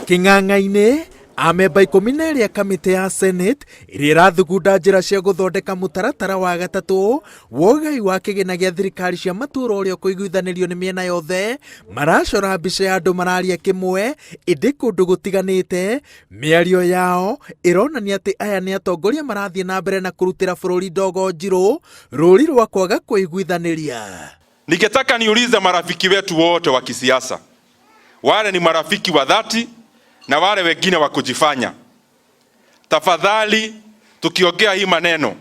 Kĩng'ang'a-inĩ, amemba 12 a kamĩtĩ ya Senate ĩrĩa ĩrathugunda njĩra cia gũthondeka mũtaratara wa gatatũ wa ũgai wa kĩgĩna gĩa thirikari cia matũũra ũrĩa ũkũiguithanĩrio nĩ mĩena yothe maracora mbica ya andũ mararia kĩmwe ĩndĩ kũndũ gũtiganĩte. Mĩario yao ĩronania atĩ aya nĩ atongoria marathiĩ na mbere na kũrutĩra bũrũri ndogo njirũ rũri rwa kwaga kũiguithanĩria. Ningetaka niulize marafiki wetu wote wa kisiasa, wale ni marafiki wa dhati na wale wengine wa kujifanya, tafadhali, tukiongea hii maneno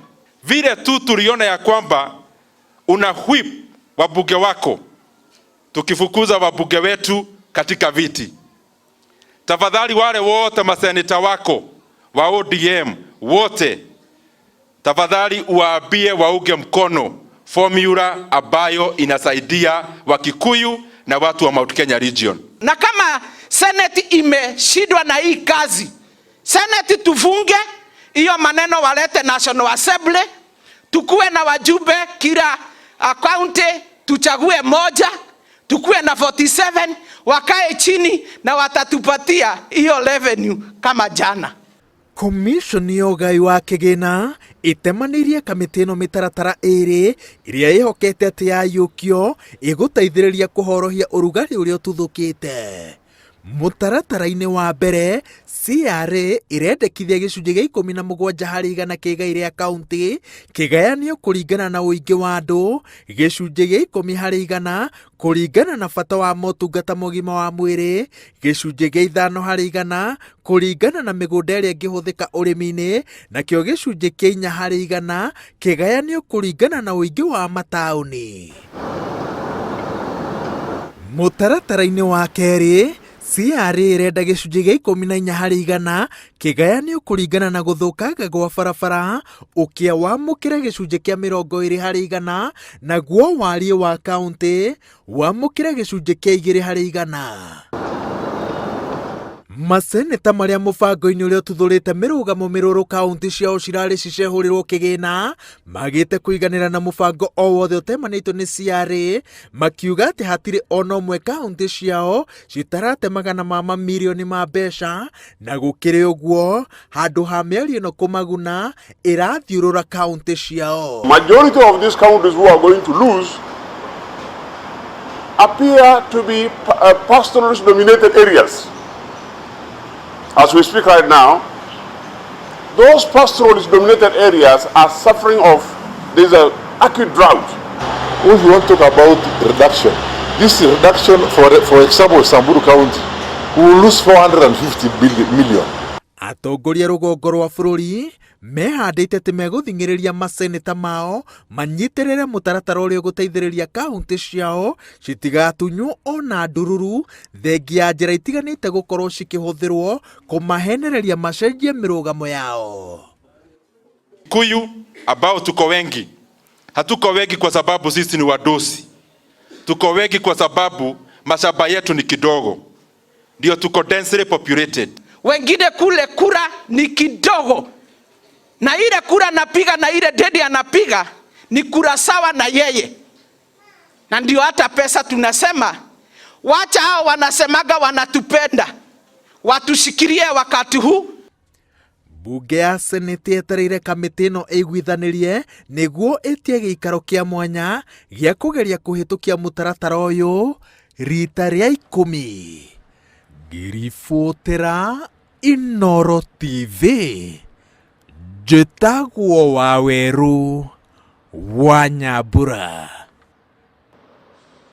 vile tu tuliona ya kwamba una whip wabunge wako, tukifukuza wabunge wetu katika viti, tafadhali wale wote maseneta wako wa ODM wote, tafadhali uwaambie waunge mkono formula ambayo inasaidia Wakikuyu na watu wa Mount Kenya region. Na kama Senate imeshindwa na hii kazi, Senate tufunge hiyo maneno, walete National Assembly, tukuwe na wajumbe kila county, tuchague moja, tukuwe na 47, wakae chini na watatupatia hiyo revenue kama jana. Komishoni ya ũgai wa kĩgĩna ĩtemanĩirie kamĩtĩ ĩno mĩtaratara ĩrĩ ĩrĩa ĩhokete atĩ yayũkio ĩgũteithĩrĩria kũhorohia ũrugarĩ ũrĩa ũtuthũkĩte. Mũtaratara-inĩ wa mbere, CRA ĩrendekithia gĩcunjĩ gĩa 17% kĩigai rĩa kaunti kĩgayanio kũringana na ũingĩ wa andũ, gĩcunjĩ gĩa 10% kũringana na bata wa motungata ma ũgima wa mwĩrĩ, gĩcunjĩ gĩa 5% kũringana na mĩgũnda ĩrĩa ĩngĩhũthĩka ũrĩmi-inĩ, nakĩo gĩcunjĩ kĩa 4% kĩgayanio kũringana na ũingĩ wa mataũni. Mũtaratara-inĩ wa kerĩ, CRA ĩrenda gĩcunjĩ gĩa 14% kĩgayanio kũringana na gũthũkanga gwa barabara, ũkĩa wamũkĩre gĩcunjĩ kĩa 20%, naguo wariĩ wa kaunti wamũkĩre gĩcunjĩ kĩa 2%. Maseneta marĩa mũbango-inĩ ũrĩa ũtuthũrĩte mĩrũgamo mĩrũrũ kaunti ciao cirarĩ cicehũrĩrwo kĩgĩna magĩte kũiganĩra na mũbango o wothe ũtemanĩtwo nĩ CRA, makiuga atĩ hatirĩ ona ũmwe kaunti ciao citarate magana ma mamirioni ma mbeca, na gũkĩrĩ ũguo handũ ha mĩario ĩno kũmaguna ĩrathiũrũra kaunti ciao. Majority of these counties who are going to lose appear to be pastoralist dominated areas. As we speak right now, those pastoralist dominated areas are suffering of this acute drought. If you want to talk about reduction, this reduction, for example, Samburu County, we will lose 450 billion, million. Atongoria rũgongo rwa bũrũri mehandĩte atĩ megũthing'ĩrĩria maseneta mao manyitĩrĩre mũtaratara ũrĩa ũgũteithĩrĩria kaunti ciao citigatunywo ona ndururu, thengia ya njĩra itiganĩte gũkorwo cikĩhũthĩrwo kũmahenereria macenjie mĩrũgamo yao. Kikuyu ambao tuko wengi, hatuko wengi kwa sababu sisi ni wadosi, tuko wengi kwa sababu mashamba yetu ni kidogo, ndio tuko densely populated. Wengine kule kura ni kidogo, na ile kura napiga na ile Ndindi anapiga ni kura sawa na yeye, na ndio hata pesa tunasema wacha hao wanasemaga wanatupenda watushikilie wakati huu. Mbunge ya Senate yetereire kamĩtĩ ĩno ĩiguithanĩrie nĩguo ĩtie gĩikaro kĩa mwanya gĩa kũgeria kũhĩtũkia mũtaratara ũyũ rita rĩa 10. Ngĩribotera Inooro TV, njĩtagwo Wawerũ wa Nyambura.